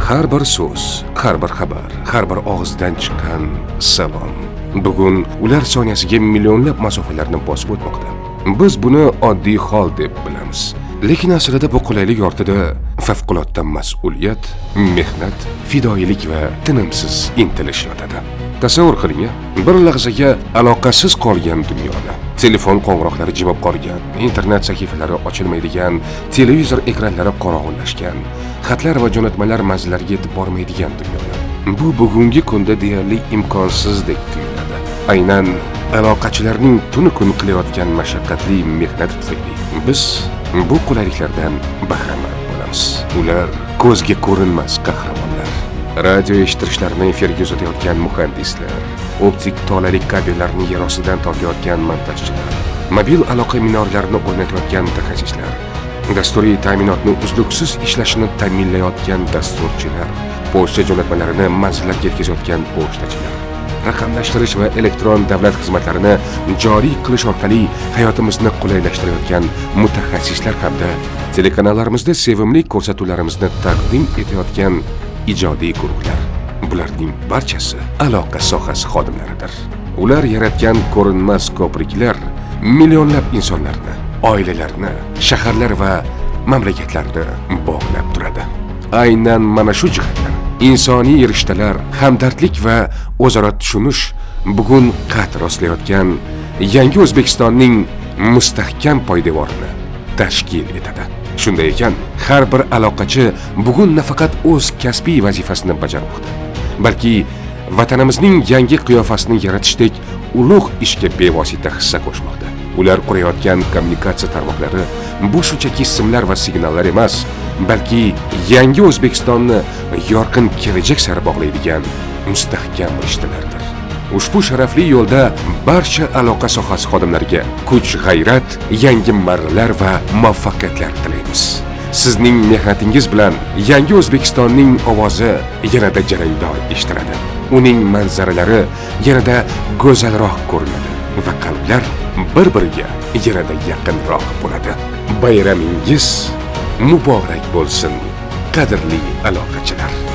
Har bir so'z, har bir xabar, har bir og'izdan chiqqan salom bugun ular soniyasiga millionlab masofalarni bosib o'tmoqda. Biz buni oddiy hol deb bilamiz. Lekin aslida bu qulaylik ortida favqulodda mas'uliyat, mehnat, fidoyilik va tinimsiz intilish yotadi. Tasavvur qiling, bir lahzaga aloqasiz qolgan dunyoni, telefon qo'ng'iroqlari jimib qolgan, internet sahifalari ochilmaydigan, televizor ekranlari qorong'ulashgan, xatlar va jo'natmalar manzillarga yetib bormaydigan dunyoni. Bu bugungi kunda deyarli imkonsizdek tuyuladi. Aynan aloqachilarning tunu kun qilayotgan mashaqqatli mehnati tufayli biz bu qulayliklardan bahramand bo'lamiz. Ular ko'zga ko'rinmas qahramonlar. Radio eshittirishlarni efirga uzatayotgan muhandislar, optik tolalik kabellarni yer ostidan tortayotgan montajchilar, mobil aloqa minorlarini o'rnatayotgan mutaxassislar, dasturiy ta'minotni uzluksiz ishlashini ta'minlayotgan dasturchilar, pochta jo'natmalarini manzillarga yetkazayotgan pochtachilar, raqamlashtirish va elektron davlat xizmatlarini joriy qilish orqali hayotimizni qulaylashtirayotgan mutaxassislar hamda telekanallarimizda sevimli ko'rsatuvlarimizni taqdim etayotgan ijodiy guruhlar. Bularning barchasi aloqa sohasi xodimlaridir. Ular yaratgan ko'rinmas ko'priklar millionlab insonlarni, oilalarni, shaharlar va mamlakatlarni bog'lab turadi. Aynan mana shu jihatlar, insoniy rishtalar, hamdardlik va o'zaro tushunish bugun qad rostlayotgan yangi O'zbekistonning mustahkam poydevorini tashkil etadi. Shunday ekan, har bir aloqachi bugun nafaqat o'z kasbiy vazifasini bajarmoqda, balki vatanimizning yangi qiyofasini yaratishdek ulug' ishga bevosita hissa qo'shmoqda. Ular qurayotgan kommunikatsiya tarmoqlari bu shunchaki simlar va signallar emas, balki yangi O'zbekistonni yorqin kelajak sari bog'laydigan mustahkam rishtalardir. Ushbu sharafli yo'lda barcha aloqa sohasi xodimlariga kuch-g'ayrat, yangi marralar va muvaffaqiyatlar tilaymiz. Sizning mehnatingiz bilan yangi O'zbekistonning ovozi yanada jarangdor eshitiladi. Uning manzaralari yanada go'zalroq ko'rinadi va qalblar bir-biriga yanada yaqinroq bo'ladi. Bayramingiz muborak bo'lsin, qadrli aloqachilar.